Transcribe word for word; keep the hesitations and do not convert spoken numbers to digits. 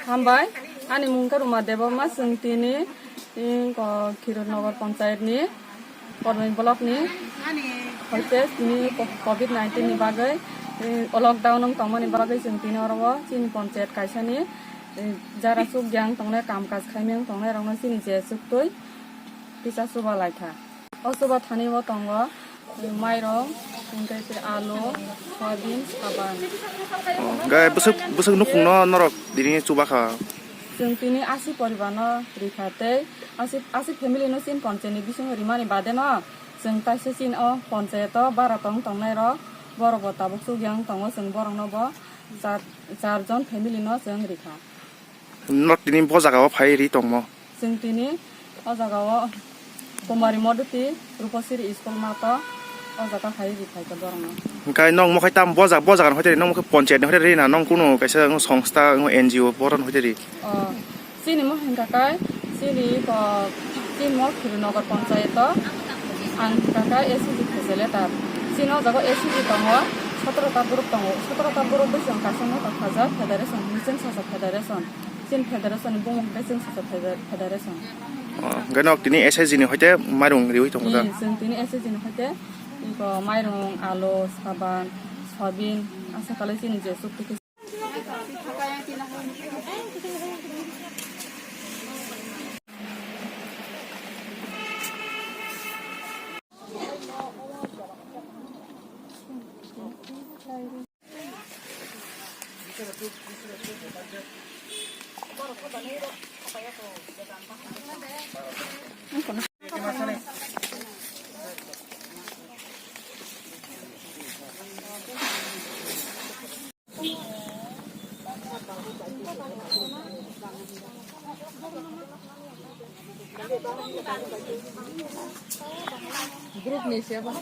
Hambai, ani mung khe Ruma Debbarma, chwng tini, eh, ko Khirodnagar Panchayat ni, Kormoi block ni, hoite tini ko-, covid nineteen ni bagwi, eh, lockdown wng tongmani bagwi chwng tini oro o chini panchayat kaisa ni, eh, jara chukya wng tongnai, kam kaj khaimya wng tongnai rok no chini je chuktwi kisa chuba lai kha. O chuba thani o tongo, eh, mairong, hwnkhe se alu, soyabin, saban. Oh, hwnkhe bwswk, bwswk nukhungno norok tini chuba kha? Chwng tini asi poribar no rikha tei asi, asi family no chini panchayat ni bisingo rimani bade no chwng taisa chini o panchayat o bara tong tongnai rok borok bo tabuk chukya wng tongo, chwng borok no bo char, char jon family no chwng rikha. Norok tini bo jaga o phai ri tongmo? Chwng tini o jaga o Kumari Modoti Rupasiri School mato o jaga phai ri phai kha borok no. Hwnkhe nong mo khai tam bo jaga, bo jaga ni hoite ri, nong mo khe panchayat ni hoite ri na, nong kunu kaisa songstha, N G O borok ni hoite ri? Oh, chini mo hwnkha khe chini ko, chini mo Khirodnagar Panchayat o ang hwnkha khe S C G facilitator. Chini o jaga S C G tongo, sotoro ta borok tongo, sotoro ta borok bai chwng kaisa no tong kha jak federation, chwng sasa federation. Chini federation ni bumung khe chwng sasa feder-, federation. Oh, hwnkhe nok tini S I G ni hoite mairung riwi tongo da? Hmm, chwng tini S I G ni hoite iko mairung, alu, saban, soyabin, asa kalai chini je chukti khe. Group ni se ba.